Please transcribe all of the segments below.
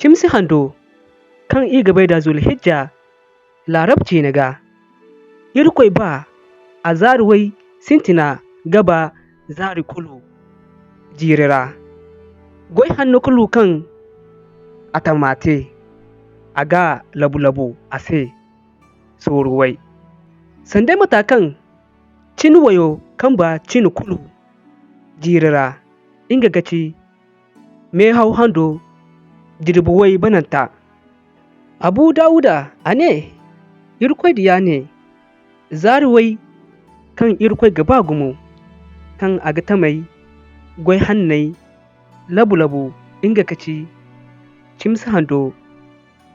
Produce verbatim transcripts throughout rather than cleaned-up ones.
Cimsi hando kaŋ i ga bay da Zulhijja laarab ciine ga, Irkoy ba a zaari way sintina ga ba zaari kulu jiiri ra. Goy hanno kulu kaŋ a tama te, a ga labu-labu a se sooru way. Sanda mata kaŋ cin wayo kaŋ ba cin kulu jiiri ra, nga ga ci meehaw hando jirbi way bananta. Abu Dawuda a ne, Irkoy Diya ne, zaari way kaŋ Irkoy ga ba gumo, kaŋ a ga tamey goy hanney labu-labu, nga ga ci cimsi hando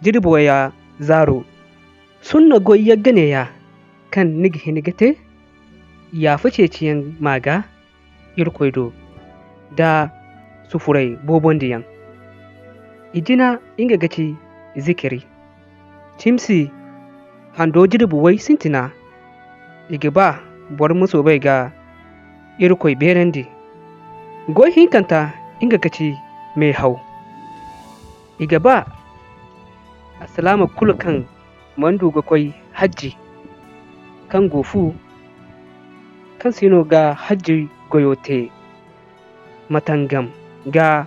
jirbi waya zaaro. Sunna goy yagga neeya kaŋ ni ga hin ga te, yaafa ceeciyaŋ ma ga Irkoy do, da sufuray boobondiyaŋ. I jina nga ga ci zikiri. Cimsi hando jirbi way sintina, i ga ba boro ma soobay ga Irkoy beerandi. Goy hinkanta nga ga ci meehaw. I ga ba alsilaama kulu kaŋ mana du ga koy hajji, kaŋ go fu, kaŋ siino ga hajji goyo te, ma tangam ga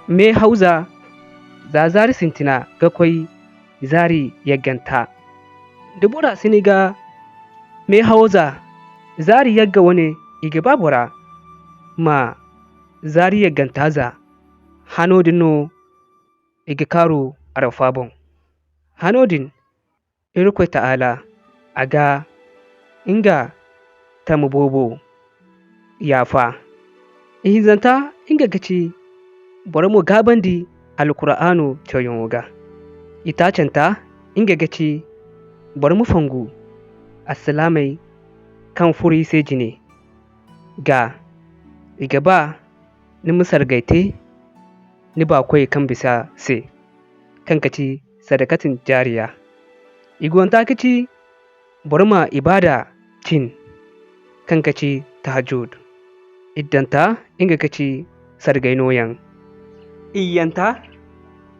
meehaw za, za zaari sintina ga koy zaari yagganta. Da bora sini ga meehawo za, zaari yagga wane, i ga ba bora ma zaari yagganta za. Hano din no i ga kaaru Arafa boŋ. Hano din, Irkoy Ta'ala, a ga nga tama boobo yaafa. Ihinzanta nga ga ci boro ma gaabandi Alkur'aano cawyaŋo ga. Itaacanta nga ga ci boro ma fongu alsilaamey kaŋ furo i se jine gaa. I ga ba ni ma sargay te ni baakoy kaŋ bisa se, kaŋ ga ci sadakatin jaariya. Igonta ga ci boro ma ibaada cin, kaŋ ga ci tahajjud. Iddanta nga ga ci sargay nooyaŋ. Iyyanta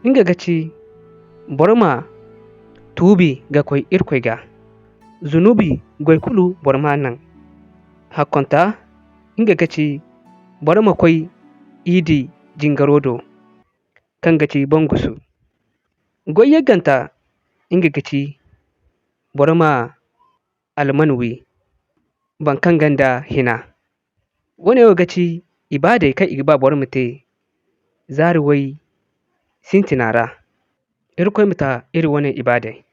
nga ga ci boro ma tuubi ga koy Irkoy ga. Zunubi goy kulu boro ma naŋ. Hakkonta nga ga ci boro ma koy iidi jingaro do, kaŋ ga ci bangusu. Goy yagganta nga ga ci boro ma alman wi, baŋ kaŋ ganda hina. Woone wo ga ci ibaadey kaŋ i ga ba boro ma te zaari way sintina ra. Irkoy ma ta iri wane ibaadey.